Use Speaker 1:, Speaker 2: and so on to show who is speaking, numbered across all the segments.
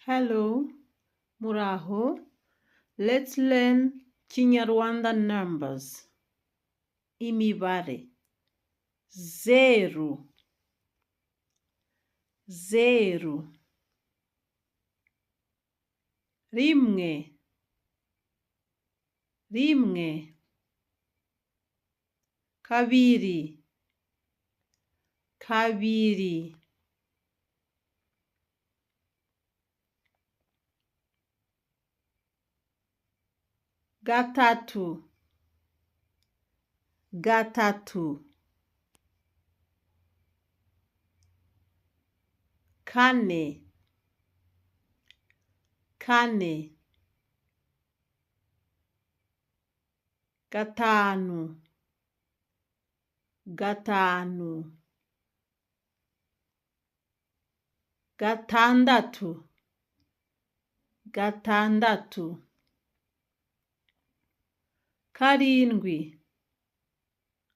Speaker 1: Hello, muraho. Let's learn Kinyarwanda numbers. Imibare. Zeru, zeru. Rimwe, rimwe. Kabiri, kabiri. Gatatu, gatatu. Kane, kane. Gatanu, gatanu. Gatandatu, gatandatu. Karindwi,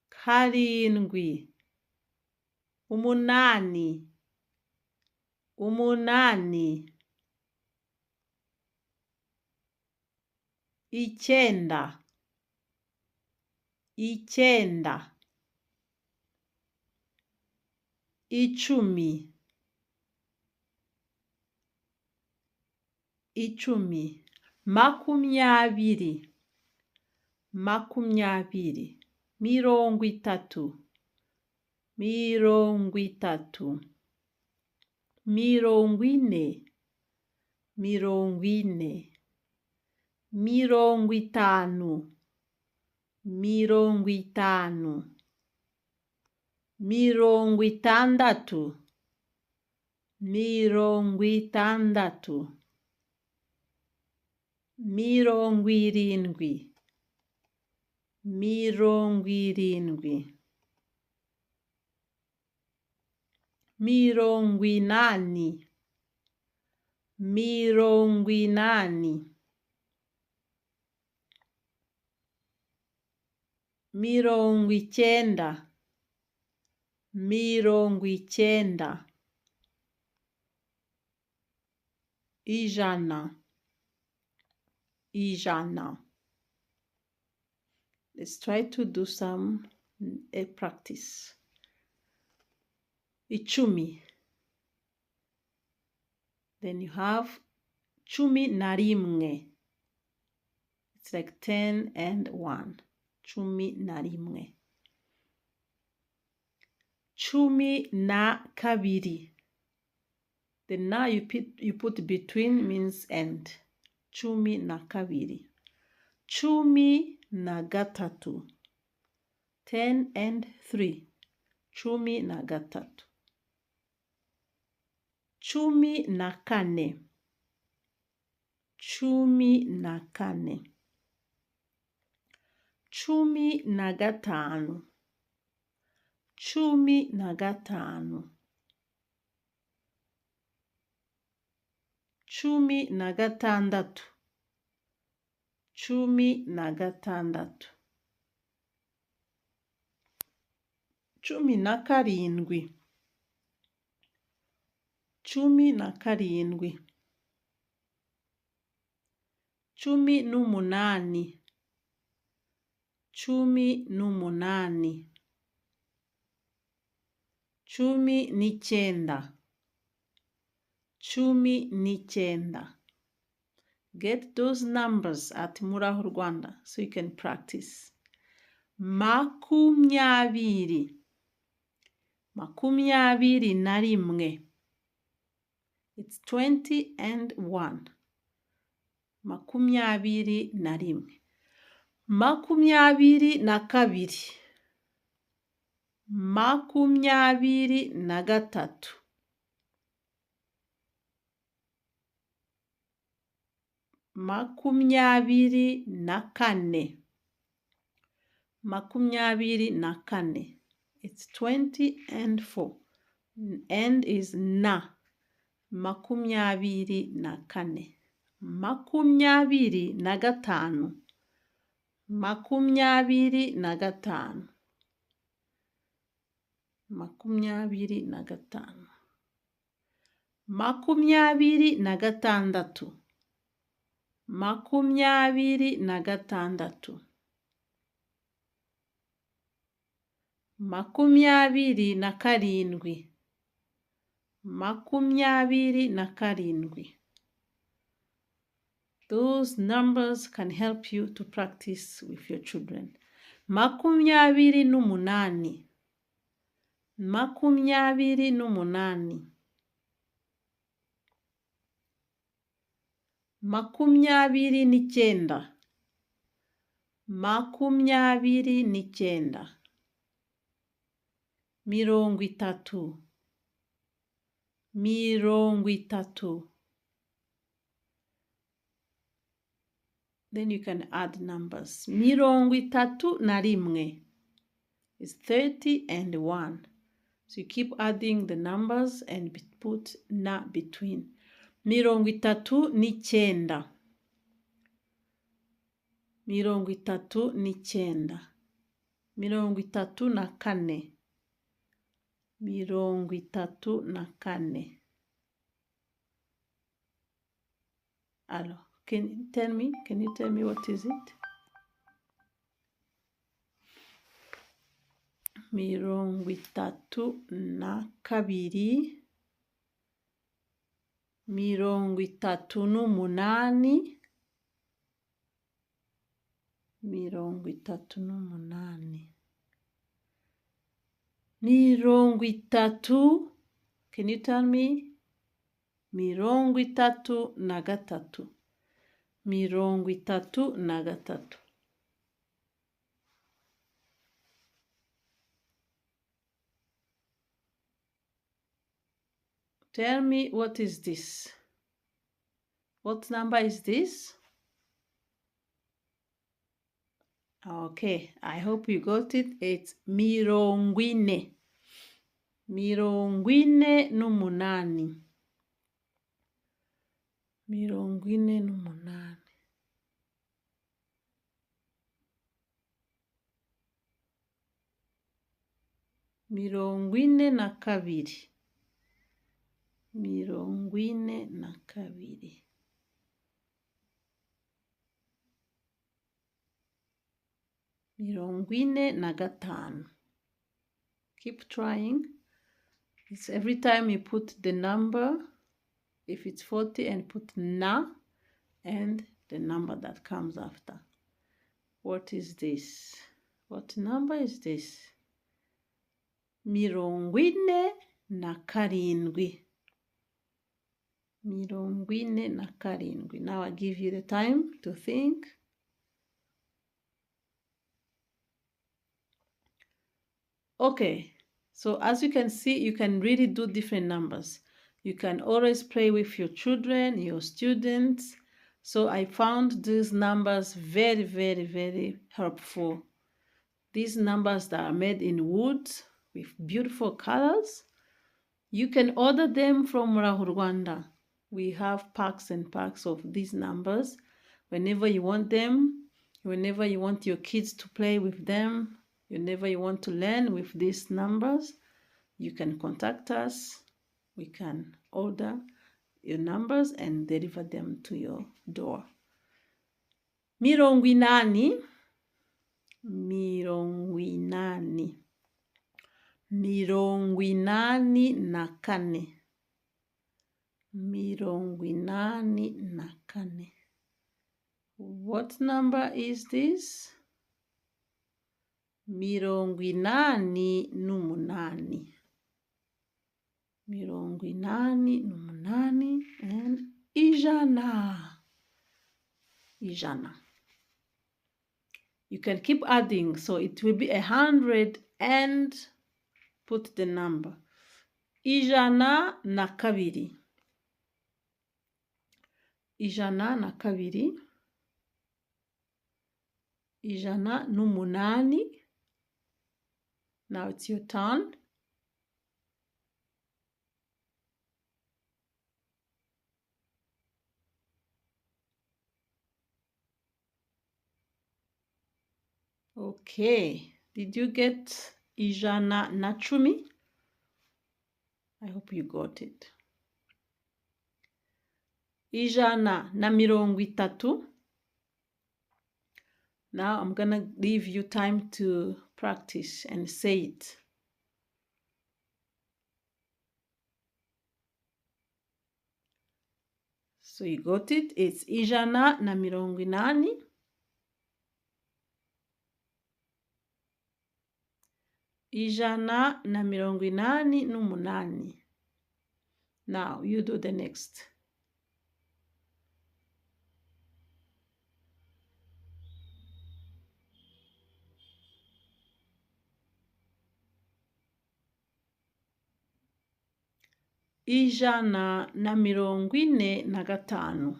Speaker 1: karindwi. Umunani, umunani. Icyenda, icyenda. Icumi, icumi. Makumyabiri, makumyabiri. Mirongo itatu, mirongo itatu. Mirongo ine, mirongo ine. Mirongo itanu, mirongo itanu. Mirongo itandatu, mirongo itandatu. Mirongo irindwi, mirongo irindwi. Mirongo inani, mirongo inani. Mirongo icyenda, mirongo icyenda. Ijana, ijana. Let's try to do some practice. Icumi. Then you have cumi na rimwe. It's like 10 and 1. Cumi na rimwe. Cumi na kabiri. The na you put between means and. Cumi na kabiri. Cumi na gatatu. 10 and 3. Cumi na gatatu. Cumi na kane. Cumi na kane. Cumi na gatanu. Cumi na gatanu. Cumi na gatandatu. Cumi na gatandatu. Cumi na karindwi. Cumi na karindwi. Cumi n'umunani. Cumi n'umunani. Cumi n'icyenda. Cumi n'icyenda. Get those numbers at Muraho Rwanda so you can practice. Makumyabiri. Makumyabiri na rimwe. It's 20 and 1. Makumyabiri na rimwe. Makumyabiri na kabiri. Makumyabiri na gatatu. Makumyabiri na kane. Makumyabiri na kane. It's 20 and 4. And is na. Makumyabiri na kane. Makumyabiri na gatanu. Makumyabiri na gatanu. Makumyabiri na gatanu. 26, 26, 27, 27. Those numbers can help you to practice with your children. 28, 28, 29, 29, 30, 30. Then you can add numbers. 31 is 31. So you keep adding the numbers and put na between. 39, 39, 34, 34. Alors, can you tell me? Can you tell me what is it? 32, 38, 38, 30. Can you tell me? 33, 33. Tell me, what is this? What number is this? Okay, I hope you got it. It's 40. 48. 48. 42. 42. 45. Keep trying. It's every time you put the number, if it's 40, and put na and the number that comes after. What is this? What number is this? 47. 47. Now I give you the time to think. Okay, so as you can see, you can really do different numbers. You can always play with your children, your students. So I found these numbers very, very, very helpful. These numbers that are made in wood with beautiful colors. You can order them from Muraho Rwanda. We have packs and packs of these numbers. Whenever you want them, whenever you want your kids to play with them, whenever you want to learn with these numbers, you can contact us. We can order your numbers and deliver them to your door. 80, 80, 84, 84. What number is this? 88. 88 and 100. 100. You can keep adding, so it will be 100 and put the number. 102. 102. 108. Now it's your turn. Okay, did you get 110? I hope you got it. 130. Now I'm gonna leave you time to practice and say it. So you got it. It's 180. 188. Now you do the next. 145.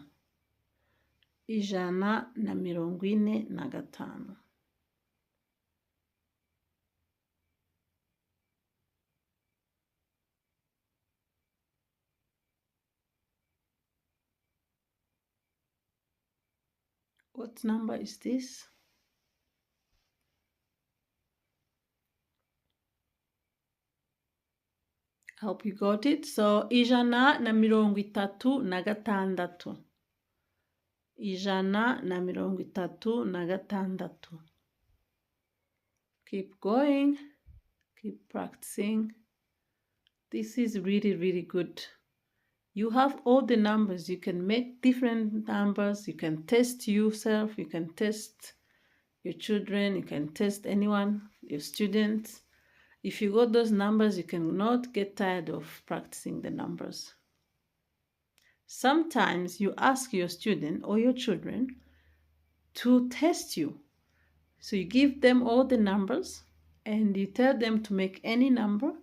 Speaker 1: 145. What number is this? I hope you got it. So 136. 136. Keep going, keep practicing. This is really, really good. You have all the numbers. You can make different numbers. You can test yourself. You can test your children. You can test anyone, your students. If you got those numbers, you cannot get tired of practicing the numbers. Sometimes you ask your student or your children to test you. So you give them all the numbers and you tell them to make any number,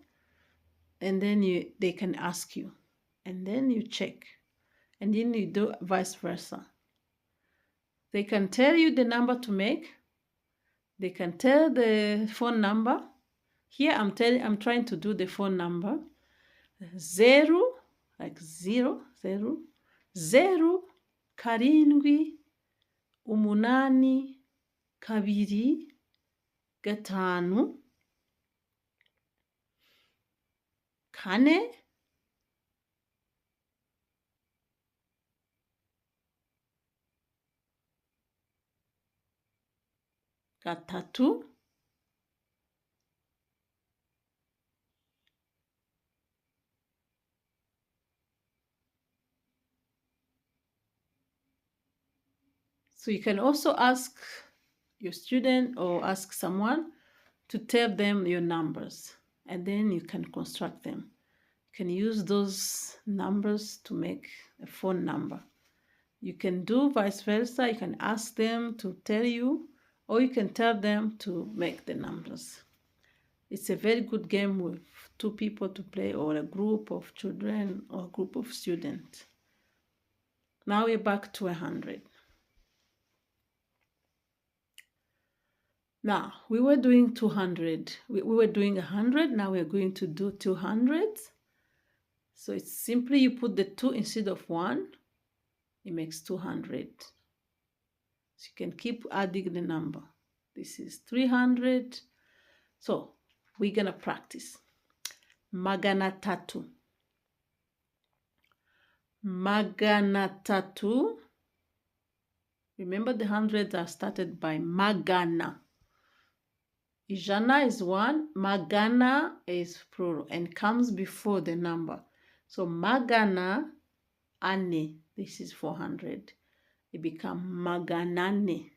Speaker 1: and then they can ask you. And then you check, and then you do vice versa. They can tell you the number to make. They can tell the phone number. Here I'm trying to do the phone number. 0, like 0, 0, 0, 7, 8, 2, 5, 4, 3, So you can also ask your student or ask someone to tell them your numbers, and then you can construct them. You can use those numbers to make a phone number. You can do vice versa. You can ask them to tell you, or you can tell them to make the numbers. It's a very good game with two people to play, or a group of children or a group of students. Now we're back to 100. Now, we were doing 200. We were doing 100. Now we're going to do 200. So it's simply you put the 2 instead of 1. It makes 200. So you can keep adding the number. This is 300. So we're going to practice. 300. 300. Remember, the hundreds are started by magana. Ijana is 1, magana is plural and comes before the number. So magana ane, this is 400. It becomes maganane.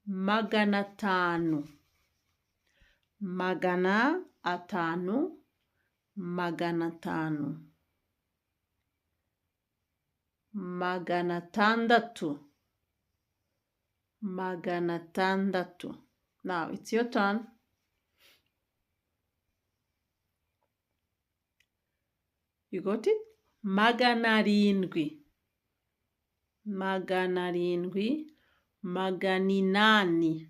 Speaker 1: 500. 500, 500. 600. 600. Now it's your turn. You got it? 700. 700. 800. 800.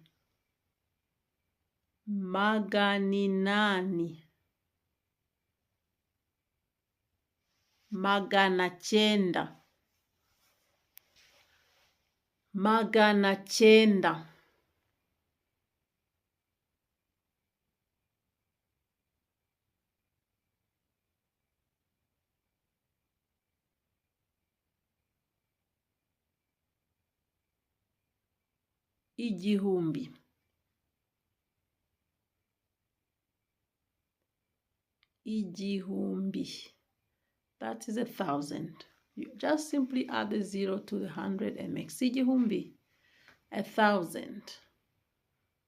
Speaker 1: 900. 900. Igihumbi. Igihumbi. That is 1,000. You just simply add the 0 to the 100 and make igihumbi, 1,000.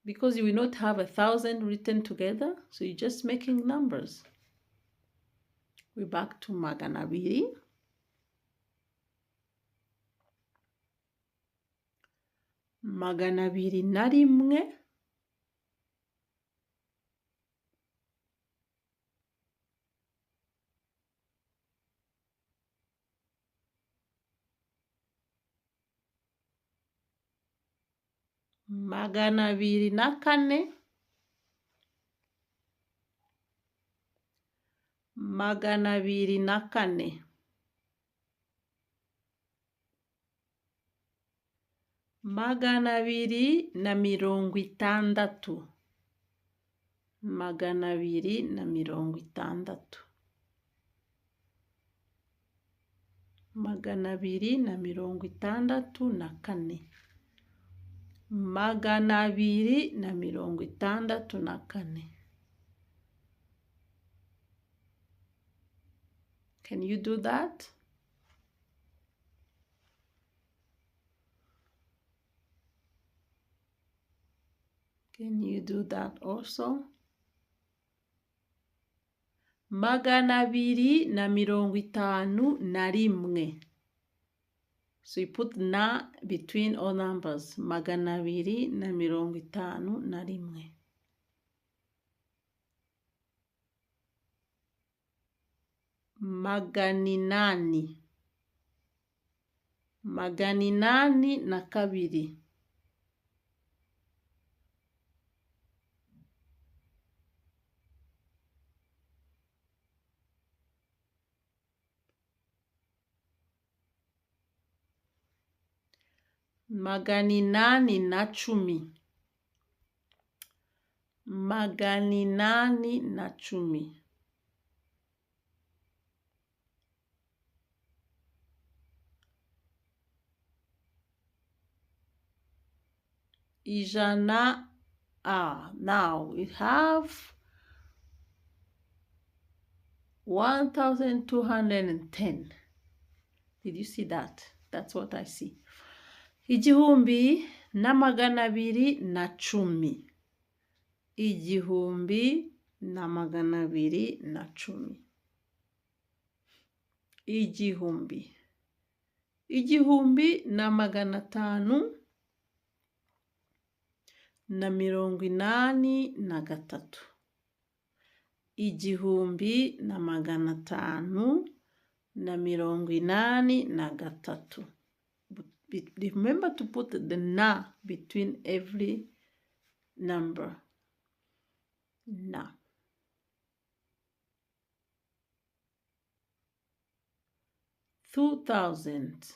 Speaker 1: Because you will not have 1,000 written together, so you're just making numbers. We're back to magana abiri. 201. 204. 204. 260. 260. 264. 264. Can you do that? Can you do that also? 251. So you put na between all numbers. 251. 800. 802. 810. 810. Ijana. Now we have 1,210. Did you see that? That's what I see. 1210. 1210. 1000. 1583. 1583. Remember to put the na between every number. Na. 2,000.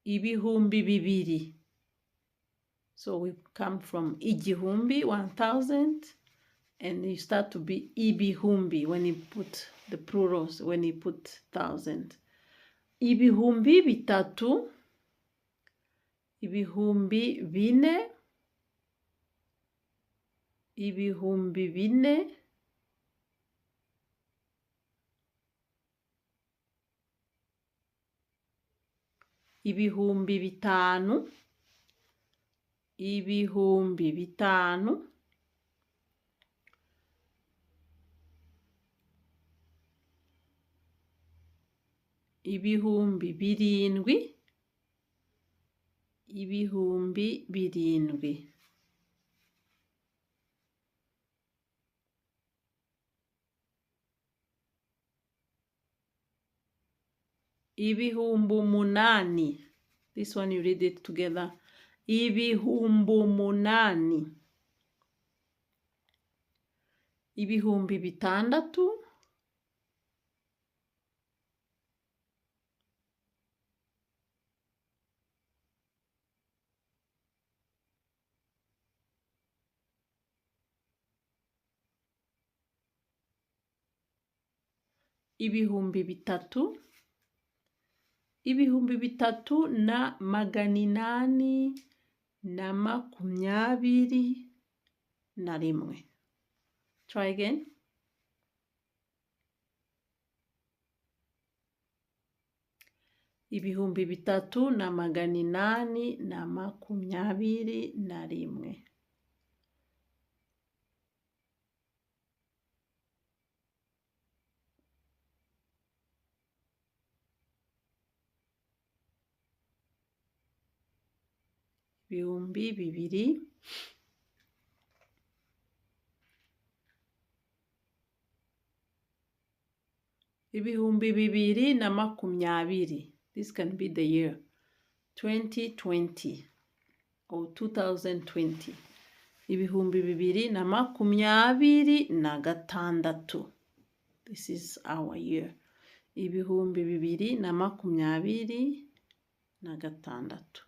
Speaker 1: 2000. So we come from igihumbi, 1,000, and you start to be ibihumbi when you put the plurals, when you put 1,000. 3000, 4000, 4000, 5000, 5000, 7000, 7000. 8000. This one you read it together. 8000. 6000. 3000. 3883. na 21. Try again. 3821. 2000. 2020. This can be the year 2020 or 2020. 2026. This is our year. 2026.